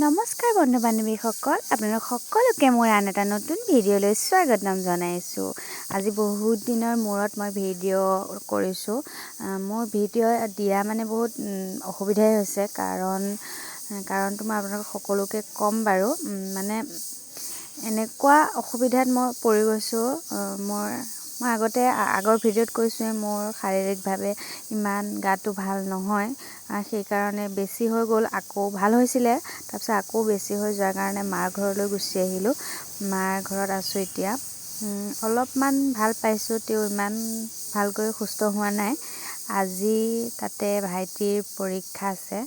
নমস্কাৰ বন্ধু বান্ধৱীসকল, আপোনালোক সকলোকে মোৰ আন এটা নতুন ভিডিঅ'লৈ স্বাগতম জনাইছোঁ। আজি বহুত দিনৰ মূৰত মই ভিডিঅ' কৰিছোঁ। মোৰ ভিডিঅ' দিয়া মানে বহুত অসুবিধাই হৈছে। কাৰণটো মই আপোনালোক সকলোকে ক'ম বাৰু। মানে এনেকুৱা অসুবিধাত মই পৰি গৈছোঁ, মই আগতে আগৰ ভিডিঅ'ত কৈছোঁৱে, মোৰ শাৰীৰিকভাৱে ইমান গাটো ভাল নহয়। সেইকাৰণে বেছি হৈ গ'ল। আকৌ ভাল হৈছিলে, তাৰপিছত আকৌ বেছি হৈ যোৱাৰ কাৰণে মাৰ ঘৰলৈ গুচি আহিলোঁ। মাৰ ঘৰত আছোঁ এতিয়া। অলপমান ভাল পাইছোঁ, তেওঁ ইমান ভালকৈ সুস্থ হোৱা নাই। আজি তাতে ভাইটিৰ পৰীক্ষা আছে।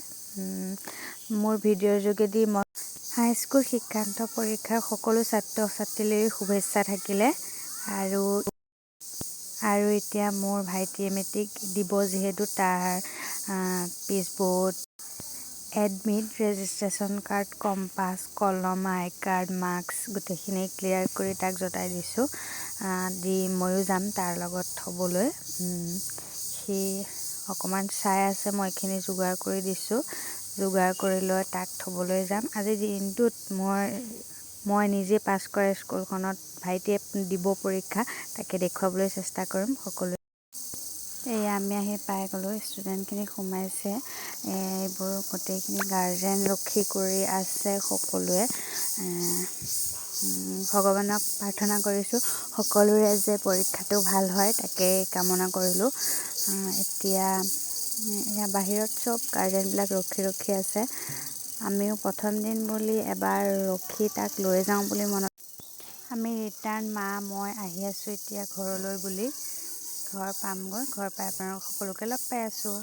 মোৰ ভিডিঅ'ৰ যোগেদি মই হাইস্কুল শিক্ষান্ত পৰীক্ষাৰ সকলো ছাত্ৰ ছাত্ৰীলৈ শুভেচ্ছা থাকিলে। আৰু এতিয়া মোৰ ভাইটিয়ে মেট্ৰিক দিব যিহেতু, তাৰ পিচবোৰ্ড, এডমিট, ৰেজিষ্ট্ৰেশ্যন কাৰ্ড, compass, কলম, আই কাৰ্ড, মাস্ক গোটেইখিনি ক্লিয়াৰ কৰি তাক যতাই দিছোঁ। দি ময়ো যাম তাৰ লগত থ'বলৈ। সি অকণমান চাই আছে, মই এইখিনি যোগাৰ কৰি দিছোঁ। যোগাৰ কৰি লৈ তাক থ'বলৈ যাম। আজিৰ দিনটোত মই নিজে পাছ কৰা স্কুলখনত ভাইটিয়ে দিব পৰীক্ষা, তাকে দেখুৱাবলৈ চেষ্টা কৰিম সকলোৱে। এয়া আমি আহি পাই গ'লোঁ। ষ্টুডেণ্টখিনি সোমাইছে। এইবোৰ গোটেইখিনি গাৰ্জেন ৰখি কৰি আছে সকলোৱে। ভগৱানক প্ৰাৰ্থনা কৰিছোঁ, সকলোৰে যে পৰীক্ষাটো ভাল হয়, তাকে কামনা কৰিলোঁ। এতিয়া এয়া বাহিৰত চব গাৰ্জেনবিলাক ৰখি ৰখি আছে। আমিও প্ৰথম দিন বুলি এবাৰ ৰখি তাক লৈ যাওঁ বুলি মনত আমি ৰিটাৰ্ণ মা মই আহি আছোঁ এতিয়া ঘৰলৈ বুলি। ঘৰ পামগৈ, ঘৰ পাই আপোনালোক সকলোকে লগ পাই আছোঁ।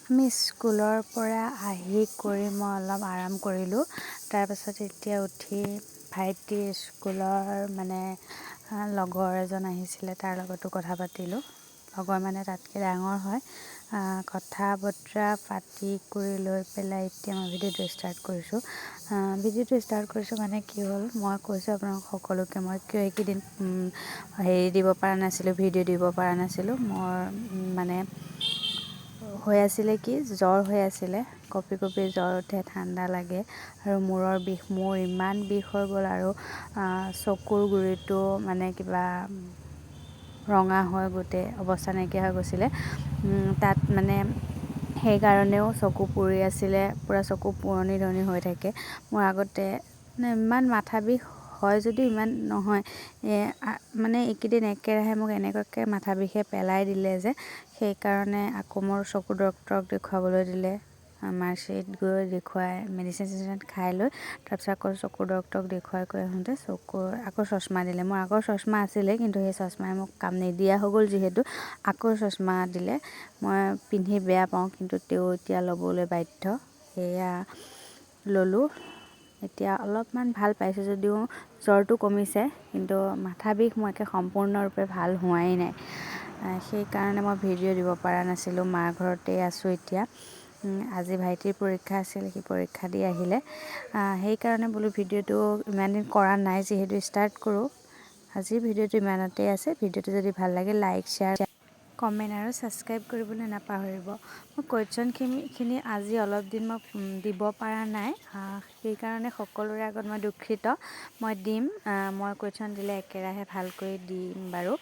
আমি স্কুলৰ পৰা আহি কৰি মই অলপ আৰাম কৰিলোঁ। তাৰপাছত এতিয়া উঠি ভাইটিৰ স্কুলৰ মানে লগৰ এজন আহিছিলে, তাৰ লগতো কথা পাতিলোঁ। লগৰ মানে তাতকৈ ডাঙৰ হয়। কথা বতৰা পাতি কৰি লৈ পেলাই এতিয়া মই ভিডিঅ'টো ষ্টাৰ্ট কৰিছোঁ। ভিডিঅ'টো ষ্টাৰ্ট কৰিছোঁ মানে কি হ'ল, মই কৈছোঁ আপোনালোক সকলোকে, মই কিয় এইকেইদিন হেৰি দিব পৰা নাছিলোঁ, ভিডিঅ' দিব পৰা নাছিলোঁ। মোৰ মানে হৈ আছিলে কি, জ্বৰ হৈ আছিলে। কঁপি কঁপি জ্বৰ উঠে, ঠাণ্ডা লাগে আৰু মূৰৰ বিষ। মোৰ ইমান বিষ হৈ গ'ল আৰু চকুৰ গুৰিটো মানে কিবা ৰঙা হৈ গোটেই অৱস্থা নাইকিয়া হৈ গৈছিলে। তাত মানে সেইকাৰণেও চকু পুৰি আছিলে, পূৰা চকু পোৰণি ধৰণি হৈ থাকে। মোৰ আগতে মানে ইমান মাথা বিষ হয় যদিও ইমান নহয়। মানে এইকেইদিন একেৰাহে মোক এনেকুৱাকৈ মাথা বিষে পেলাই দিলে যে সেইকাৰণে আকৌ মোৰ চকু ডক্তৰক দেখুৱাবলৈ দিলে। মাৰ্চিত গৈ দেখুৱাই, মেডিচিন চেডিচিন খাই লৈ, তাৰপিছত আকৌ চকুৰ ডক্তৰক দেখুৱাই কৰি আহোঁতে চকুৰ আকৌ চশমা দিলে। মোৰ আগৰ চশমা আছিলে, কিন্তু সেই চশমাই মোক কাম নিদিয়া হৈ গ'ল যিহেতু আকৌ চশমা দিলে। মই পিন্ধি বেয়া পাওঁ, কিন্তু তেওঁ এতিয়া ল'বলৈ বাধ্য। সেয়া ল'লোঁ। এতিয়া অলপমান ভাল পাইছোঁ যদিও জ্বৰটো কমিছে, কিন্তু মাথা বিষ মোৰ একে সম্পূৰ্ণৰূপে ভাল হোৱাই নাই। সেইকাৰণে মই ভিডিঅ' দিব পৰা নাছিলোঁ। মাৰ ঘৰতেই আছোঁ এতিয়া। আজি ভাইটিৰ পৰীক্ষা আছিল, সি পৰীক্ষা দি আহিলে। সেইকাৰণে বোলো ভিডিঅ'টো ইমান দিন কৰা নাই যিহেতু ষ্টাৰ্ট কৰোঁ। আজিৰ ভিডিঅ'টো ইমানতেই আছে। ভিডিঅ'টো যদি ভাল লাগে, লাইক, শ্বেয়াৰ, কমেণ্ট আৰু ছাবস্ক্ৰাইব কৰিবলৈ নাপাহৰিব। মই কুৱেশ্যনখিনি আজি অলপ দিন মই দিব পৰা নাই, সেইকাৰণে সকলোৰে আগত মই দুখিত। মই দিম, মই কুৱেশ্যন দিলে একেৰাহে ভালকৈ দিম বাৰু।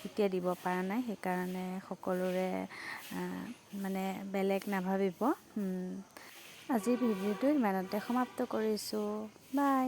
এতিয়া দিব পৰা নাই, সেইকাৰণে সকলোৰে মানে বেলেগ নাভাবিব। আজিৰ ভিডিঅ'টো ইমানতে সমাপ্ত কৰিছোঁ। বাই।